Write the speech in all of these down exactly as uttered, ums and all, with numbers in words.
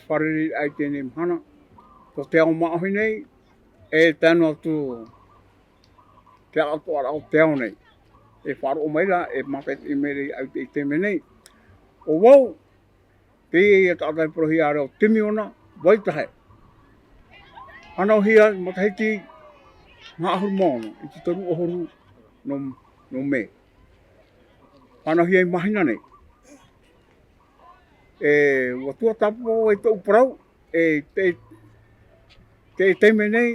fārerei i teie mahana, tō te ao māʻohi nei, e tae noa atu te atoʻa o te ao nei. E faʻaroʻo mai ra, e mātaʻitaʻi mai ra i te, i te mea nei. ʻO vau, teie ia taʻata e parauhia ra ʻo Timiona Vaitahe. Hānauhia matahiti maha ʻahuru mā ono, i te toru ʻahuru nō, nō Mē. Hānauhia i mahina nei. E, ʻua tuatāpapa i tōʻu parau, e, te, te, te mea nei,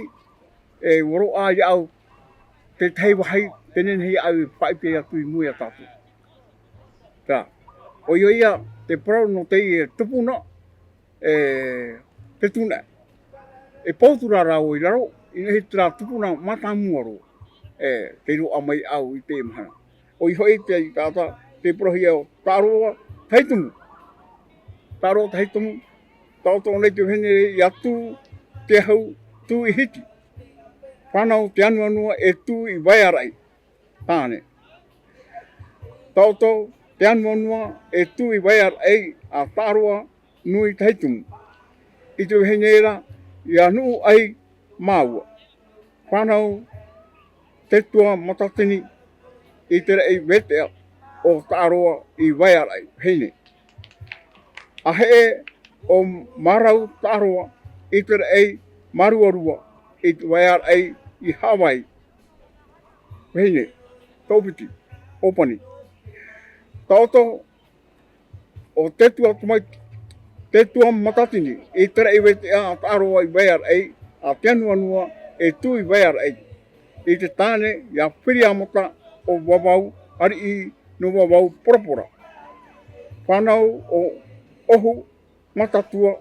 e, ʻua roaʻa iāʻu, te tahi vāhi, te nehenehe iāʻu e faʻaʻite atu i mua ia tātou. Tā, ʻoia ia, te parau nō teie tupuna, e, te tunaʻa. E pau atu ra rāua i raro, ʻinaha terā tupuna mātāmua roa, e, tei roaʻa mai iāʻu i teie mahana. ʻOia hoʻi te taʻata, te parauhia ʻo Taʻaroa Tahitumu. Taʻaroa Tahitumu, taʻoto nei te vahine ia tū, te ahu, tū i Hiti. Fānau Te Anuanua e tū i Vaearaʻi, tāne. Taʻoto Te Anuanua e tū i Vaearaʻi a Taʻaroa Nui Tahitumu. I te vahine ra, ia Nuʻuʻai Māua. Fānau Tetua Matatini i te raʻi veteʻa o Taʻaroa i Vaearaʻi, vahine. ʻA Heʻe ʻo Marau Taʻaroa i te raʻi Maruarua i te Vaearaʻi i Hawaii, vahine. Tōpiti, ʻōpani. Taʻoto ʻo Tetua Tamaiti, Tetua Matatini, i te raʻi veteʻa a Taʻaroa i Vaearaʻi, a Te Anuanua e tū i Vaearaʻi. I te tāne, ia Firiamata ʻo Vavau, ariʻi nō Vavau Porapora. Fānau ʻo ʻOhu Matatua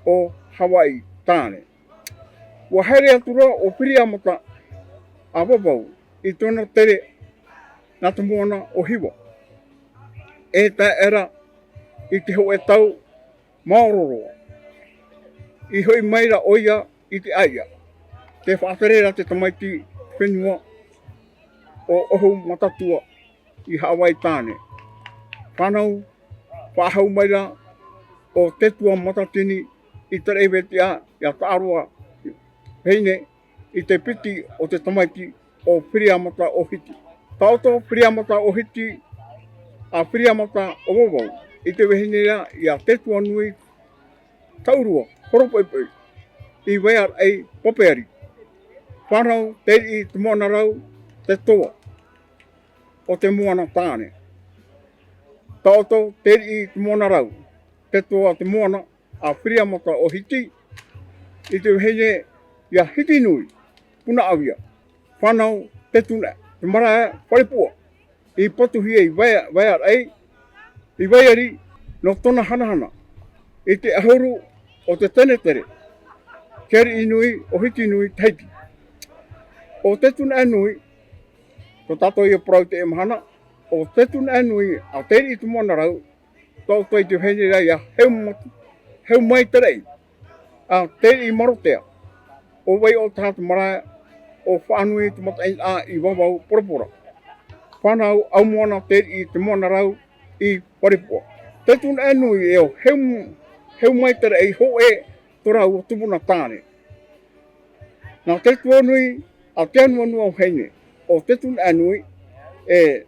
ʻo Hawaii, tāne. ʻUa haere atu ra ʻo Firiamata a Vavau i tōna tere nā te moana ʻo Hiva. E tae aʻera i te hōʻē tau maoro roa. I hoʻi mai ra ʻoia i te ʻāiʻa. Tē faʻatere ra te tamaiti fenua ʻo ʻOhu Matatua i Hawaii, tāne. Fānau, faʻahou mai ra ʻo Tetua Matatini i te raʻi veteʻa ia Taʻaroa, vahine, i te piti o te tamaiti ʻo Firiamata ʻo Hiti. Taʻoto Firiamata ʻo Hiti, a Firiamata ʻo Vavau, i te vahine ra ia Tetua Nui Taurua Horopoipoi, i Vaearaʻi Papeari. Fānau Teriʻi Te Moana Rau, Tetoa o Te Moana, tāne. Taʻoto Teriʻi Te Moana Rau, Tetoa o Te Moana, a Firiamata ʻo Hiti, i te vahine ia Hitinui Punaʻauia. Fānau Tetunaʻa, te marae Farepuʻa, i patuhia i Vaea-, Vaearaʻi, i Vaiari, nō tōna hanahana i te ʻahuru o te tenetere, te ariʻi nui ʻo Hitinui Tahiti. ʻO Tetunaʻa Nui, tō tātou ia parau i teie mahana, ʻo Tetunaʻa Nui a Teriʻi Te Moana Rau, taʻoto i te vahine ra ia Heu-, Heumaitaraʻi, a Teriʻi Marotea, ʻo Vaiʻotaha te marae, ʻo Faʻanui te mataʻeinaʻa i Vavau Porapora. Fānau ʻAumoana Teriʻi Te Moana Rau i Farepuʻa. Tetunaʻa Nui e ʻo Heu-, Heumaitaraʻi hōʻē tō rāua tupuna tāne. Nā Tetua Nui a Te Anuanua vahine ʻo Tetunaʻa Nui, e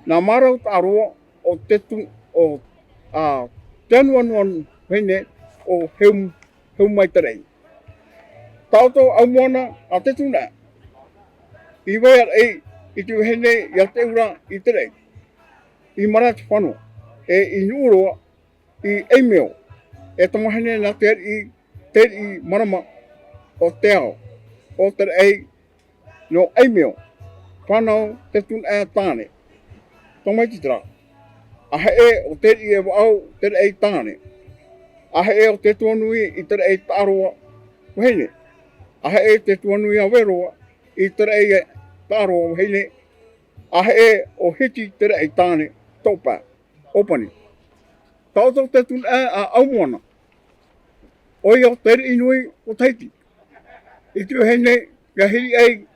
nā Marau Taʻaroa ʻo Tetu-, ʻo, a, Te Anuanua vahine ʻo Heu-, Heumaitaraʻi. Taʻoto ʻAumoana a Tetunaʻa i Vaearaʻi, i te vahine ia Teura i te raʻi, i Marae Te Fano, e i Nuʻuroa, i Eimeo, e tamahine nā te ariʻi, Teriʻi Marama ʻo Te Ao, ʻo te raʻi nō Eimeo. Fānau Tetunaʻa tāne, tamaiti terā. ʻA Heʻe ʻo Teriʻi e Vaʻau te raʻi, tāne. ʻA Heʻe ʻo Tetua Nui i te raʻi Taʻaroa, vahine. ʻA Heʻe Tetua Nui a Veroa i te raʻi Taʻaroa, vahine. ʻA Heʻe ʻo Hiti te raʻi, tāne, toʻopae, ʻōpani. Taʻoto Tetunaʻa a ʻAumoana, ʻoia ʻo Teriʻi Nui o Tahiti, i te vahine ia Hiriʻai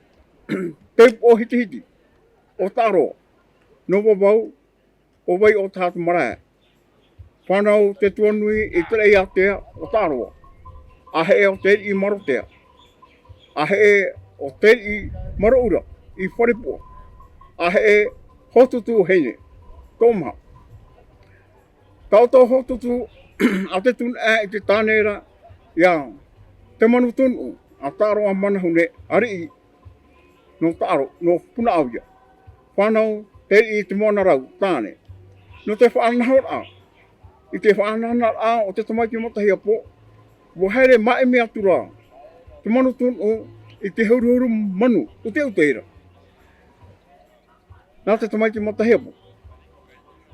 Teupoʻo Hitihiti ʻo Taʻaroa, nō Vavau, ʻo Vaiʻotaha te marae. Fānau Tetuanui i te raʻi ātea o Taʻaroa. A heʻe o Teriʻi Marotea. A heʻe o Teriʻi Maroura i Farepuʻa. A heʻe Hotutu Heine. Toʻomaha. Taʻoto Hotutu a te tunaʻa i te tāne ra ia Te Manu Tunuʻu a Taʻaroa Manahune ariʻi nō Taʻaro, nō Punaʻauia. Fānau Teriʻi Te Moana Rau tāne. Nō te faʻanahoraʻa, i te faʻanahoraʻa o te tamaiti matahiapo, ua haere māʻimi atu ra Te Manu Tunuʻu i te huruhuru manu ʻuteʻute ra. Nā te tamaiti matahiapo,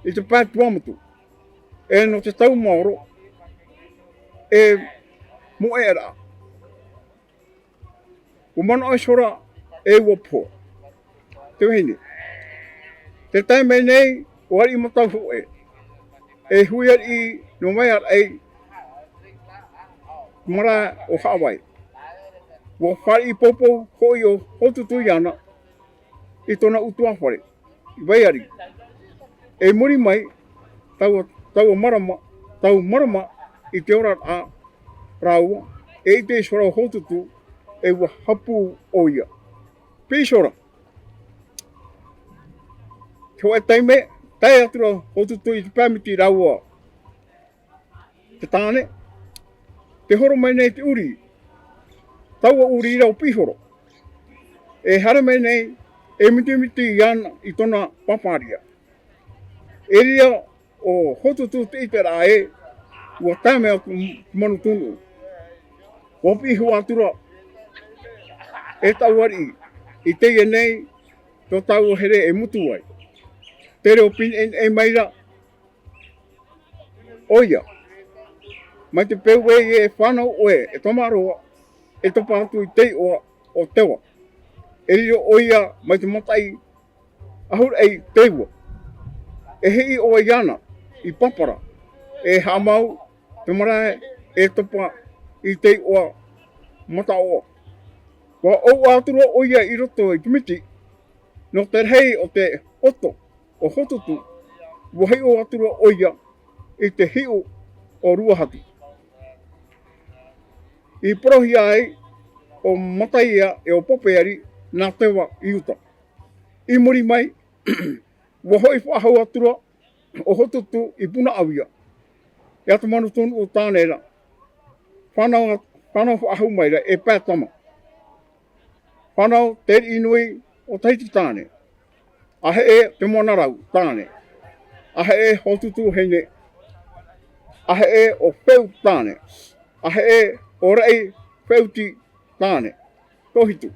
i te pae Tuamotu, e nō te tau maoro, e moʻe ra. Ua manaʻo iho ra e ua pohe. Te vahine. Te taime nei, ua ariʻi matau hōʻē. E hui ariʻi nō Vaiaraʻi, marae o Haʻavai. Ua fāriʻi poupou hoʻi ʻo Hotutu iāna, i tōna ʻutuāfare, i Vaiari. E muri mai, taua, taua marama, tau marama i te oraraʻa rāua, e ʻite iho ra ʻo Hotutu, e ua hapū ʻoia. Piʻi iho ra. Te hōʻē taime, tae atu ra Hotutu i te pae miti rāua te tāne, tē horo mai nei te ʻurī, taua ʻurī ra ʻo Piʻihoro. E haere mai nei, e mitimiti iāna i tōna pāpāria. E riro ʻo Hotutu te ʻiteraʻa ē, ua tae mai atu Te Manu Tunuʻu. Ua piʻi iho atu ra, e taʻu ariʻi, i teie nei, tō tāua here e mutu ai. Te reo pīnaʻinaʻi mai ra, ʻoia. Mai te peu ē e fānau ʻoe e tamaroa, e topa atu i te iʻoa o Tewa. E riro ʻoia mai te mataʻi ahuraʻi Tewa. E hiʻo ʻoe iāna i Papara, e haʻamau te marae e topa i te iʻoa Mataʻoa. Ua ʻōʻa atu ra ʻoia i roto i te miti, nō te rahi o te ʻoto o Hotutu, ua hiʻo atu ra ʻoia i te hiʻo o Ruahatu. I parauhia ai ʻo Mataia e ʻo Papeari nā Tewa i uta. I muri mai, ua hoʻi faʻahou atu ra ʻo Hotutu i Punaʻauia. E a Te Manu Tunuʻu tāne ra. Fānau, fānau faʻahou mai ra e pae tama. Fānau Teriʻi Nui o Tahiti tāne. A heʻe Te Moana Rau tāne. A heʻe Hotutu Heine. A heʻe ʻo Feu tāne. A heʻe ʻo Raʻi Feuti tāne. Tohitu.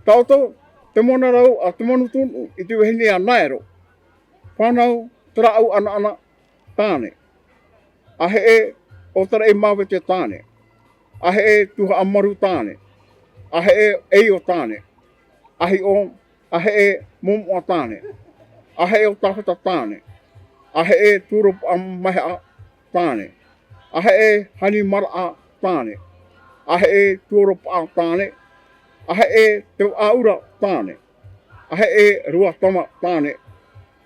Taʻoto Te Moana Rau a Te Manu Tunuʻu i te vahine a Naero. Fānau Taraʻau Anaʻana tāne. A heʻe ʻo Taraʻi Mavete tāne. A heʻe Tuhaʻamaru tāne. A heʻe Eio tāne. A hiʻo, a heʻe Momoʻa tāne. A heʻe ʻo Tafeta tāne. A heʻe Turopaʻa Maheʻa tāne. A heʻe Hanimaraʻa tāne. A heʻe Tuoropaʻa tāne. A heʻe Te Vaʻaura tāne. A heʻe Ruatama tāne.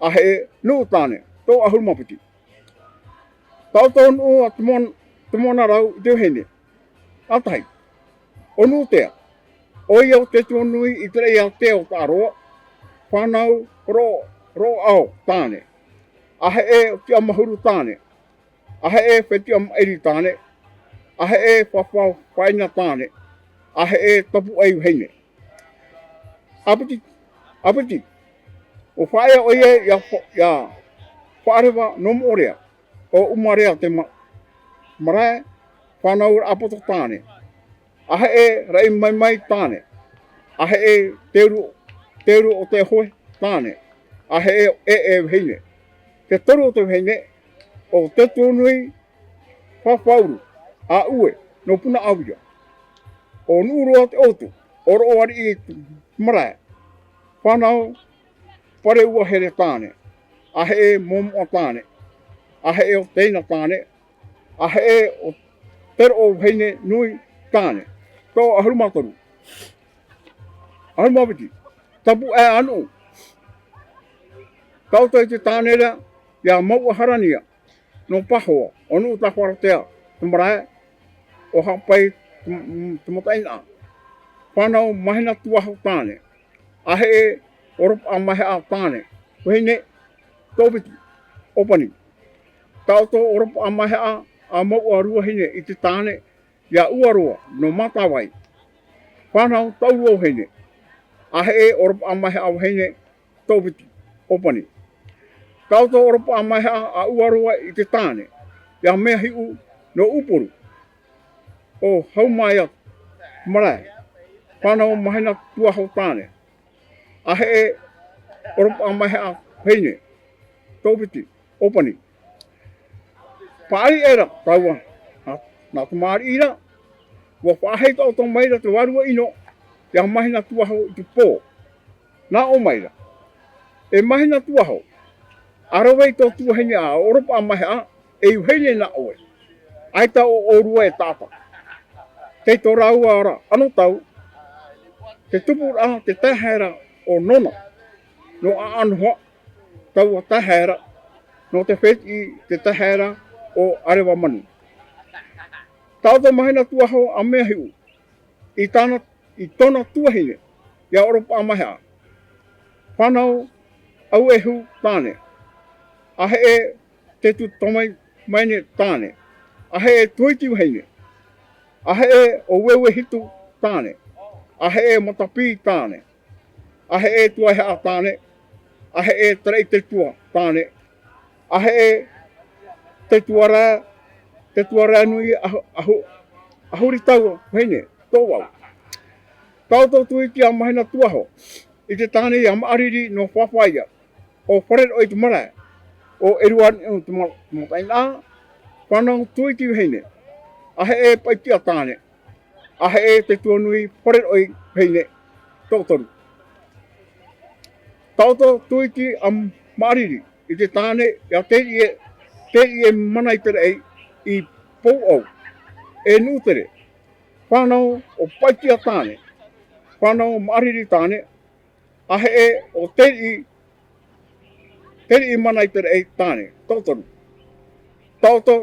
A heʻe Nuʻu tāne. Tō ʻahuru mā piti. Taʻoto Nuʻu a Te Moan-, Te Moana Rau i te vahine. A tahi. ʻO Nuʻutea. ʻOia ʻo Tetuanui i te raʻi ātea o Taʻaroa. Fānau Ro-, Roʻao tāne. A heʻe ʻo Tiʻamahuru tāne. A heʻe Fetiʻamaʻiri tāne. A heʻe Fafafaina tāne. A heʻe Tapuʻai Vahine. ʻĀpiti, ʻāpiti. ʻO Faʻaea ʻoia ia Fa-, ia Faʻareva nō Moʻorea, ʻo Umarea te ma-, marae, fānau Raʻapoto tāne. A heʻe Raʻimaimai tāne. A heʻe Te Uru, Te Uru o te Hoe tāne. A heʻe ʻEʻe Vahine. Te toru o te vahine, ʻo Tetuanui Fafauru, a ʻUe, nō Punaʻauia. ʻO Nuʻuroa te ʻotu, ʻo Roʻoariʻi te marae. Fānau Pareuahere tāne. A heʻe Momoʻa tāne. A heʻe ʻo Teina tāne. A heʻe ʻo Te Roʻo Vahine Nui tāne. Tō ʻahuru mā toru. ʻAhuru mā piti. Tapuʻaea Nuʻu. Taʻoto i te tāne ra, ʻIa Mauʻa Harania, nō Pahoa, ʻo Nuʻutāfaratea te marae, ʻo Haʻapai te, te mataʻeinaʻa. Fānau Mahina Tuaho tāne. ʻAheʻe ʻOropaʻa Maehaʻa tāne. Vahine, Tōpiti, ʻōpani. Taʻoto ʻOropaʻa Maehaʻa, ʻa Mauʻa Ruahine i te tāne, ʻia Uaroa, nō Matavai. Fānau Taurua vahine. ʻAheʻe ʻOropaʻa Maehaʻa vahine, Tōpiti, ʻōpani. Taʻoto ʻOropaʻa Maehaʻa, ʻa Uaroa i te tāne, ʻia Meahiʻu, nō Upolu. ʻO Haumaia te marae. Fānau Mahina Tuaho tāne. ʻAheʻe ʻOropaʻa Maehaʻa vahine, Tōpiti, ʻōpani. Paʻari ʻera taua, nā, nā tamariʻi ra, ʻua faʻahei taʻoto maira te vārua ʻino, ʻia Mahina Tuaho i te pō. Nā ʻō maira. E Mahina Tuaho, ʻa rave i tō tuahine ʻa ʻOropaʻa Maehaʻa, e vahine nā ʻoe. ʻAita ʻo ʻōrua e taʻata. Tei tō rāua ra, ʻano tau, te tupuraʻa, te taehae ra ʻo Nona. Nō ʻAʻanoha, taua taehae ra, nō te fētiʻi te taehae ra ʻo Arevamanu. Taʻoto Mahina Tuaho ʻa Meahiʻu, i tāna, i tōna tuahine, ʻia ʻOropaʻa Maehaʻa. Fānau Auehu tāne. ʻAheʻe Tetutomaine tāne. ʻAheʻe Tuiti vahine. ʻAheʻe ʻo Ueuehitu tāne. ʻAheʻe Matapī tāne. ʻAheʻe Tuaihaʻa tāne, ʻaheʻe Taraʻitetua tāne, ʻaheʻe Tetuarae, Tetuarae nui ahu, ahu, Ahuritaua vahine, tō vau. Taʻoto Tuiti ʻa Mahina Tuaho, i te tāne ʻia Maʻariri nō Fafaia, ʻo Fareroʻi te marae, ʻo Eruaniʻu te ma-, te mataʻeinaʻa, fānau Tuiti vahine, ʻaheʻe Paʻitiʻa tāne, ʻaheʻe Tetuanui Fareroʻi vahine, toʻotoru. Taʻoto Tuiti ʻa Maʻariri, i te tāne, ʻia Teriʻi, Teriʻi Manaiteraʻi i Pouʻau, e Nuʻutere, fānau ʻo Paʻitiʻa tāne, fānau Maʻariri tāne, ʻaheʻe ʻo Teriʻi, Teriʻi Manaiteraʻi tāne, toʻotoru. Taʻoto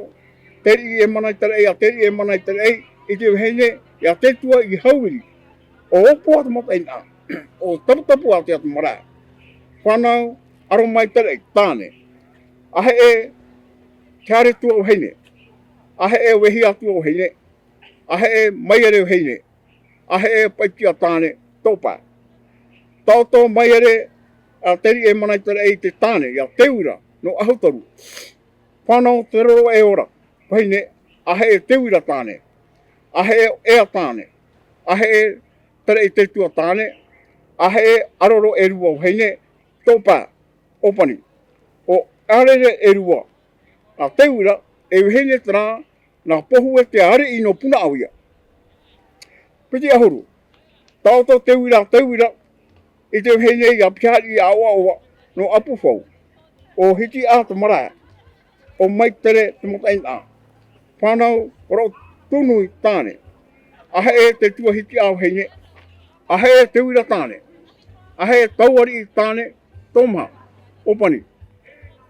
Teriʻi Manaiteraʻi, ʻa Teriʻi Manaiteraʻi, i te vahine, ʻia Tetuaʻi Hauiri, ʻo Ōpoa te mataʻeinaʻa, ʻo Taputapuātea te marae. Fānau Aromaiteraʻi tāne. ʻAheʻe Tearetua vahine. ʻAheʻe Vehiatua vahine. ʻAheʻe Maiere vahine. ʻAheʻe Paʻitiʻa tāne, toʻopae. Taʻoto Maiere ʻa Teriʻi Manaiteraʻi i te tāne, ʻia Teuira, nō Ahutoru. Fānau Teroroʻeora vahine, ʻaheʻe Teuira tāne. ʻAheʻe Ea tāne. ʻAheʻe Taraʻitetua tāne. ʻAheʻe Aroroʻerua vahine, toʻopae, ʻōpani. ʻO Arereʻerua, ʻa Teuira, e vahine terā, nā Pohuete Ariʻi nō Punaʻauia. Piti ʻahuru. Taʻoto Teuira, Teuira, i te vahine ʻia Pihariʻi ʻAoaoa nō ʻApufau. ʻO Hitiʻa te marae. ʻO Maitere te mataʻeinaʻa. Fānau Raʻotunui tāne. ʻAheʻe Tetuahitiʻa vahine. ʻAheʻe Teuira tāne. ʻAheʻe Tauariʻi tāne. Toʻomaha, ʻōpani.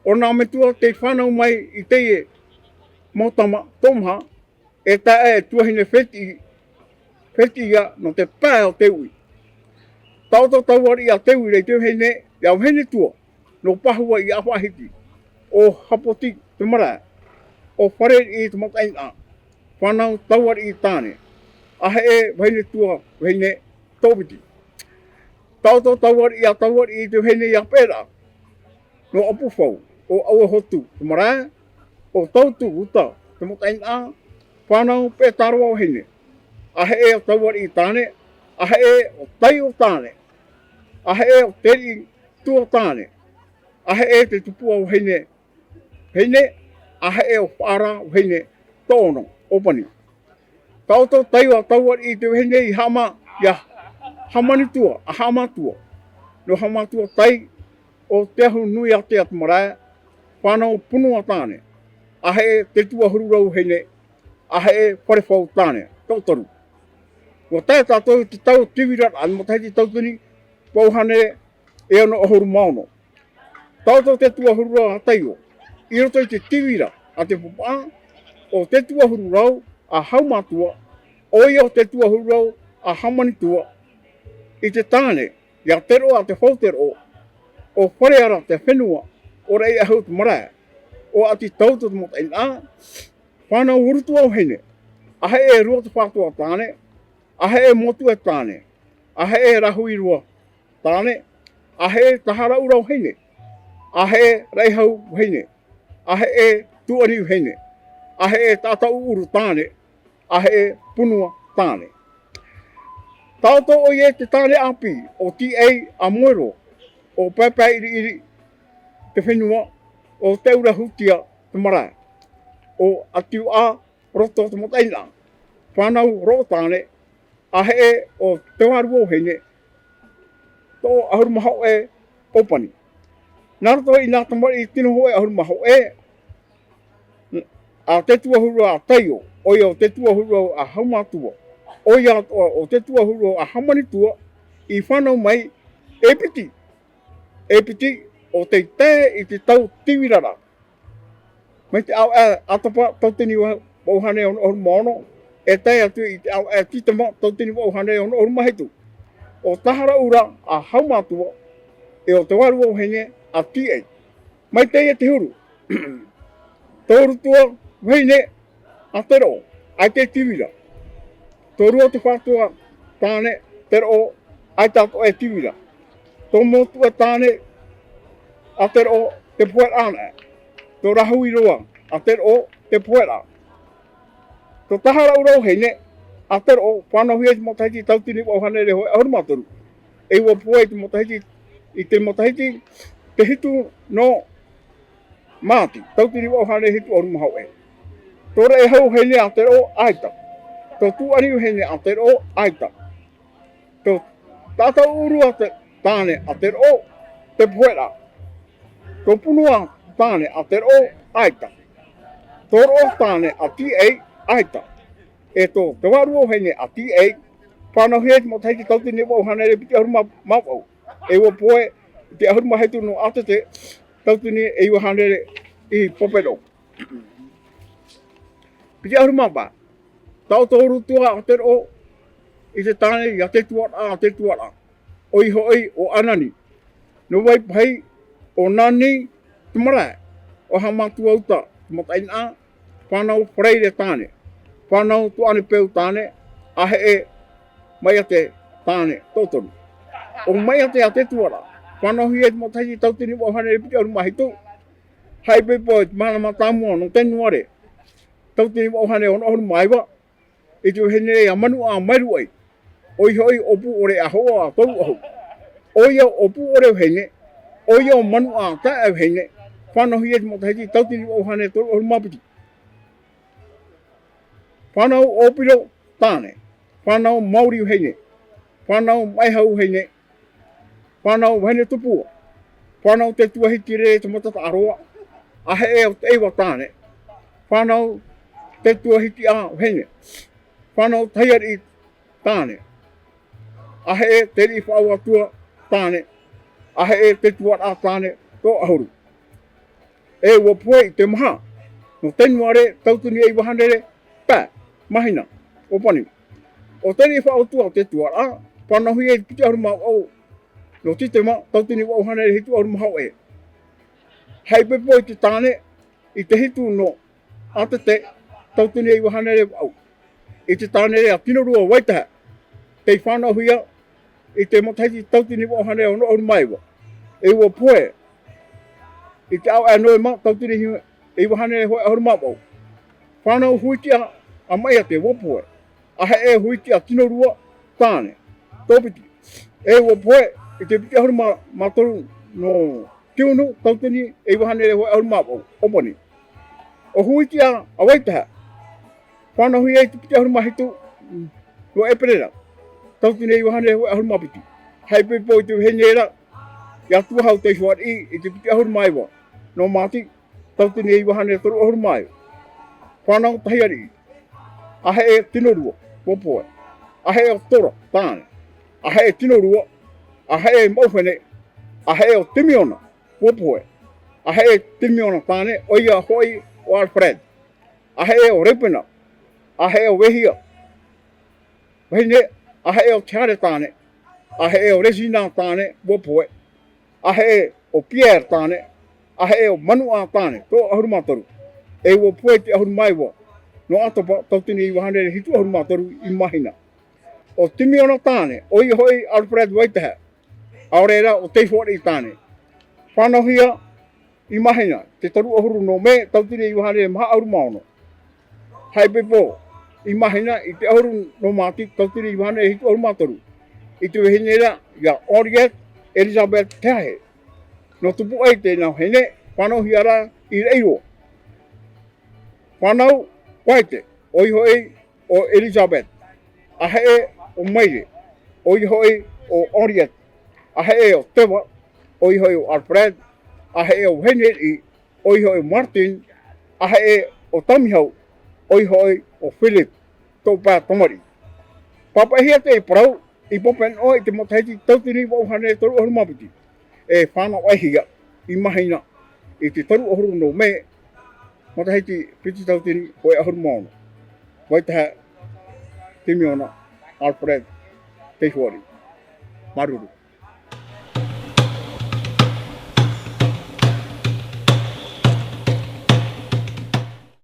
ʻO nā metua tei fānau mai i teie mau tama, toʻomaha, e taeaʻe tuahine fētiʻi, fētiʻi ia nō te pae o te uʻi. Taʻoto Tauariʻi ʻa Teuira i te vahine, ʻia Vahinetua, nō Pahua i Afaʻahiti, ʻo Hapoti te marae, ʻo Fareriʻi te mataʻeinaʻa, fānau Tauariʻi tāne, ʻaheʻe Vahinetua vahine, toʻopiti. Taʻoto Tauariʻi ʻa Tauariʻi i te vahine ʻia Peʻeraʻa, nō ʻApufau, ʻo ʻAuehotu te marae, ʻo Tautu Uta te mataʻeinaʻa, fānau Peʻetaroa vahine, ʻaheʻe ʻo Tauariʻi tāne, ʻaheʻe ʻo Taio tāne, ʻaheʻe ʻo Teriʻitua tāne, ʻaheʻe Tetupua vahine, vahine, ʻaheʻe ʻo Faʻara vahine, toʻono, ʻōpani. Taʻoto Taio ʻa Tauariʻi i te vahine i Haʻama-, ʻia Haʻamanitua, ʻa Haʻamatua. Nō Haʻamatua tai, ʻo Teahunuiātea te marae, fānau Punua tāne, ʻaheʻe Tetuahururau vahine, ʻaheʻe Farefau tāne, toʻotoru. ʻUa tae tātou i te tau tivira, ʻa matahiti tauatini, pauhane, e ono ʻahuru mā ono. Taʻoto Tetuahururau ʻa Taio, I roto i te tīvira a te papaʻa, ʻo Tetuahururau a Haumātua, ʻoia ʻo Tetuahururau a Haumanitua, i te tāne, ia Teroʻo a Te Fauteroʻo, ʻo Fareara te fenua, ʻo Raʻiāhau te marae, ʻo Ati Tauta te mataʻeinaʻa, fānau Urutua vahine, ʻaheʻe Rua te Fātua tāne, ʻaheʻe Motuʻe tāne, ʻaheʻe Rahuirua tāne, ʻaheʻe Taharaʻura vahine, ʻaheʻe Raʻihau vahine, ʻaheʻe Tuʻani vahine, ʻaheʻe Taʻataʻuʻuru tāne, ʻaheʻe Punua tāne. Taʻoto ʻoia te tāne ʻāpī, ʻo Tiʻai a Moero, ʻo Paepaeʻiriʻiri te fenua, ʻo Teurahutia te marae, ʻo Atiuaʻa Roto te mataʻeinaʻa, fānau Roʻo tāne, ʻaheʻe ʻo Tevarua vahine, toʻo ʻahuru mā hōʻē ʻōpani. Nā roto i nā tamariʻi tino hōʻē ʻahuru mā hōʻē, a Tetuahururau a Taio, ʻoia ʻo Tetuahururau a Haumātua, ʻoia atoʻa ʻo Tetuahururau a Haumanitua, i fānau mai, e piti, e piti, ʻo tei tae i te tau tīvira ra. Mai te ʻāvaʻe ʻātapa tauatini vaʻu hānere ono ʻahuru mā ono, e tae atu i te ʻāvaʻe tītema tauatini vaʻu hānere ono ʻahuru mā hitu. ʻO Taharaʻura a Haumātua, e ʻo Tevarua vahine a Tiʻai. Mai teie te huru. Tō Urutua vahine a Teroʻo, ʻaita e tīvira. Tō Rua te Fātua tāne, Teroʻo, ʻaita atoʻa e tīvira. Tō Motuʻe tāne a Teroʻo, te pohe anaʻe. Tō Rahuirua a Teroʻo, te pohe. Tō Taharaʻura vahine a Teroʻo, fānauhia i te matahiti tauatini vaʻu hānere hōʻē ʻahuru mā toru. E ʻua pohe i te matahiti, i te matahiti, te hitu nō Māti, tauatini vaʻu hānere hitu ʻahuru mā hōʻē. Tō Raʻihau vahine a Teroʻo, ʻaita. Tō Tuʻani vahine a Teroʻo, ʻaita. Tō Taʻataʻuʻuru a te, tāne a Teroʻo, te pohe. Tō Punua tāne a Teroʻo, ʻaita. Tō Roʻo tāne a Tiʻai, ʻaita. E tō Tevarua vahine a Tiʻai, fānauhia i te matahiti tauatini vaʻu hānere piti ʻahuru mā, mā vaʻu. E ʻua pohe i te ʻahuru mā hitu nō ʻĀtete, tauatini e iva hānere i Paperoʻo. Piti ʻahuru mā pae. Taʻoto Urutua a Teroʻo i te tāne ia Tetuaraʻa, Tetuaraʻa. ʻOia hoʻi ʻo Anani. Nō Vaipahi ʻo Nani te marae, ʻo Haumātua Uta te mataʻeinaʻa, fānau Faraire tāne, fānau Tuʻanepeu tāne, ʻaheʻe Maiate tāne, tōtonu. ʻO Maiate a Tetuaraʻa, fānauhia i te matahiti tauatini vaʻu hānere piti ʻahuru mā hitu, haʻaipoipo i te mahana mātāmua nō Tenuare, tauatini vaʻu hānere ono ʻahuru mā iva, i te vahine ia Manuʻa Mairuaʻi, ʻoia hoʻi ʻo Pūʻore a Hoʻa Toru ʻAhu. ʻOia ʻo Pūʻore vahine, ʻoia ʻo Manuʻa Taeaʻe vahine, fānauhia i te matahiti tauatini vaʻu hānere toru ʻahuru mā piti. Fānau ʻŌpiro tāne, fānau Maori vahine, fānau Maihau vahine, fānau Vahine Tupua, fānau Tetuahiti Rere te matataʻa roa, ʻaheʻe ʻo Teʻeiva tāne, fānau Tetuahiti ʻĀ vahine, fānau Tahiariʻi tāne, ʻaheʻe Teriʻi Faʻauatua tāne, ʻaheʻe Tetuaraʻa tāne, tō ʻahuru. E ʻua pohe i te maha nō Tenuare tauatini e iva hānere pae, mahina, ʻōpani. ʻO Teriʻi Faʻauatua Tetuaraʻa, fānauhia i te piti ʻahuru mā vaʻu nō Tītema, tauatini vaʻu hānere hitu ʻahuru mā hōʻē. Haʻaipoipo i te tāne i te hitu nō ʻĀtete, tauatini e iva hānere vaʻu. I te tāne ia Tinorua Vaitahe, tei fānauhia i te matahiti tauatini vaʻu hānere ono ʻahuru mā iva. E ʻua pohe i te ʻāvaʻe Novema, tauatini e iva hānere hōʻē ʻahuru mā vaʻu. Fānau Huitia a Maiate, ʻua pohe. ʻAheʻe Huitia Tinorua tāne, tō piti. E ʻua pohe i te piti ʻahuru mā, mā toru nō Tiunu, tauatini e iva hānere hōʻē ʻahuru mā vaʻu, ʻōpani. ʻO Huitia a Vaitahe, fānauhia i te piti ʻahuru mā hitu nō ʻEperēra, tauatini e iva hānere hōʻē ʻahuru mā piti. Haʻaipoipo i te vahine ra, ia Tuahau Teihoariʻi i te piti ʻahuru mā iva nō Māti, tauatini e iva hānere toru ʻahuru mā iva. Fānau Tahiariʻi, ʻaheʻe Tinorua, ʻua pohe. ʻAheʻe ʻo Tora tāne, ʻaheʻe Tinorua, ʻaheʻe Maʻufene, ʻaheʻe ʻo Timiona, ʻua pohe. ʻa Heʻe Timiona Tāne, ʻoia hoʻi ʻo Alfred. ʻA Heʻe ʻo Reupena, ʻa Heʻe ʻo Vehia, vahine, ʻa Heʻe ʻo Tiare Tāne, ʻa Heʻe ʻo Resina Tāne, ua pohe, ʻa Heʻe ʻo Pierre Tāne, ʻa Heʻe ʻo Manuʻa Tāne, toʻahuru mā toru. E ua pohe i te ʻahuru mā iva nō ʻOtopa, tauatini iva hānere hitu ʻahuru mā toru i Mahina. ʻO Timiona Tāne, ʻoia hoʻi Alfred Vaitaha, ʻaore ra ʻo Teihoariʻi Tāne. Fānauhia i Mahina, te toru ʻahuru nō Mē, tauatini iva hānere maha ʻahuru mā ono. Haʻaipoipo i Mahina, i te ʻahuru nō Māti, tauatini iva hānere hitu ʻahuru mā toru, i te vahine ra ia Henriette Elizabeth Teahe. Nō Tupuaʻi tēnā vahine, fānauhia rā i Raʻiroa. Fānau Paete, ʻoia hoʻi ʻo Elizabeth, ʻa Heʻe ʻo Maire, ʻoia hoʻi ʻo Henriette, ʻa Heʻe ʻo Teva, ʻoia hoʻi ʻo Alfred, ʻa Heʻe ʻo Henry, ʻoia hoʻi ʻo Martin, ʻa Heʻe ʻo Tamihau, ʻoia hoʻi ʻo Philip, tō pae tamariʻi. Pāpaʻihia teie parau i Papenoʻo i te matahiti tauatini vaʻu hānere toru ʻahuru mā piti. E fānauhia i Mahina i te toru ʻahuru nō Mē, matahiti piti tauatini hōʻē ʻahuru mā ono. Vaitaha, Timiona, Alfred, Teihoariʻi. Māuruuru.